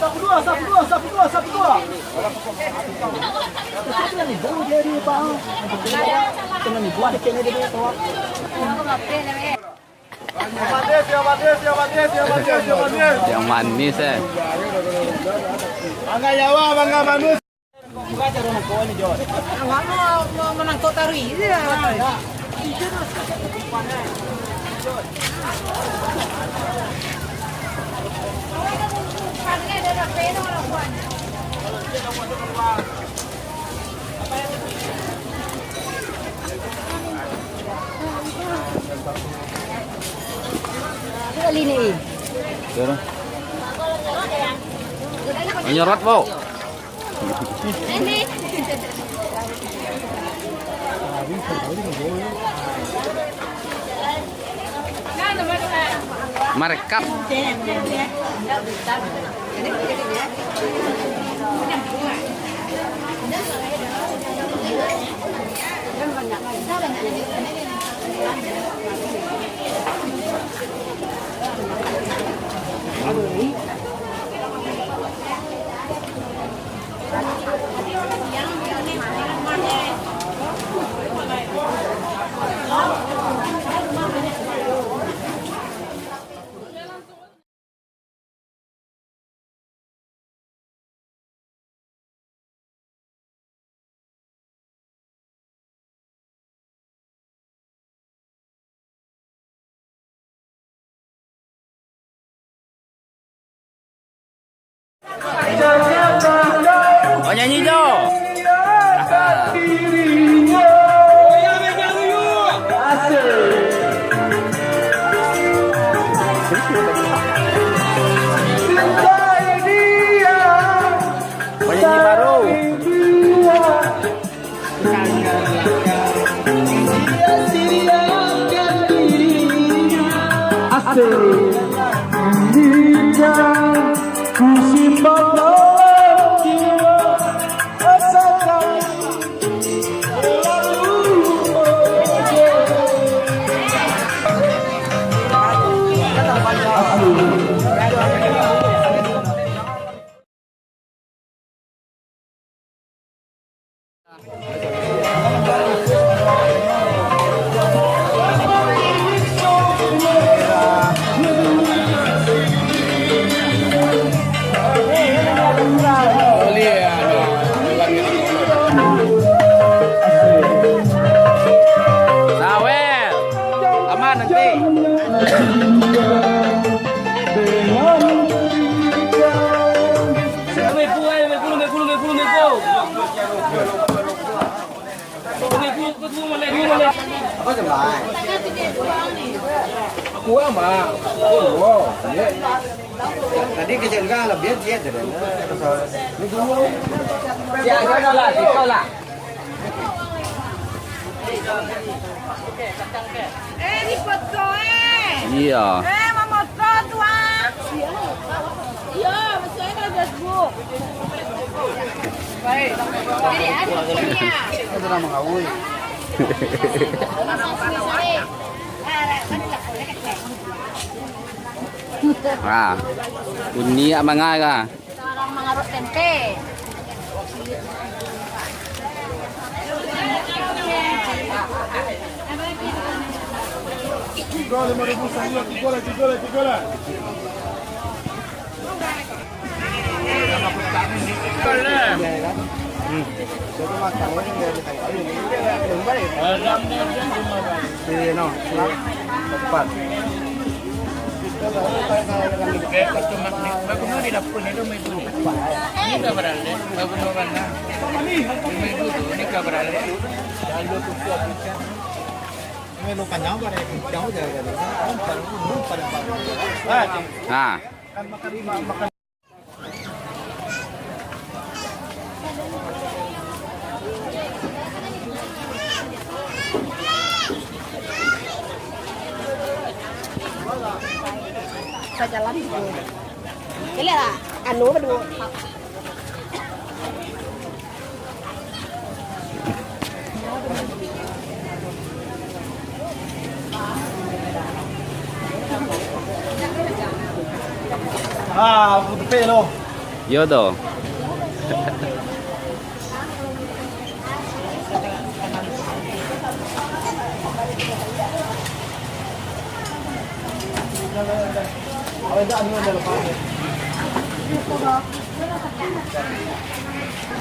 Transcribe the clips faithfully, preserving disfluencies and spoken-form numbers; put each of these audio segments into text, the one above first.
Satu dua, satu dua, satu dua, satu dua. Satu lagi, bang, dia di bang. Tengah ni, buat kecilnya dia, dia, tolong. Yang manis, yang manis, yang manis. Yang manis, eh. Bangga Jawa, bangga manis. Awak mau, mau menangkok tari je. Kali ni. Menyorot, Bu. Marekap. Oh, nyanyi jo. Penyanyi baru. Asik. Sawer, aman nanti. Tadi kecil kan lebih dia tu. Ini dulu. Ya, ya, lah, lah. Eh, dipoto, eh. Iya. Eh, mamoto tu, ah. Iya, maksudnya kalau Facebook. Baik. Jadi, ada punya. Kita sudah mengawui. Ah, bunyi ak mangai ka. Orang mangarut tempe. Tigo, lima ribu sajo, tigo lah, tigo lah, tigo lah. Hmm. Iya, no, empat. Baguno di dapur ni, rumah ibu ni. Ini ka baralek, baguno bana. Rumah ibu tu, ini ka baralek. Ini lu kanyang, baralek kanyang je. Ah. Sajalan gitu. Caliak lah, anu baduo. Ah, aku tepek tu. Yo doh.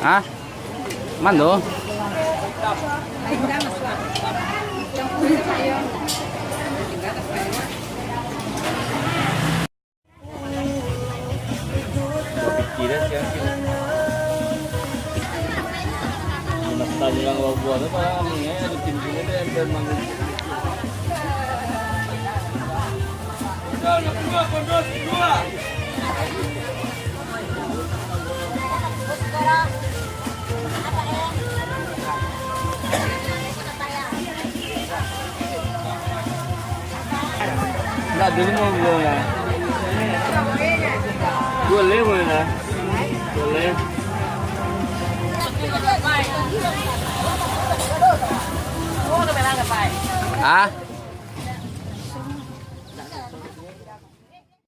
Hah? Mano? Nggak, dulu mau belum ya? Boleh, boleh lah. Boleh. Ah?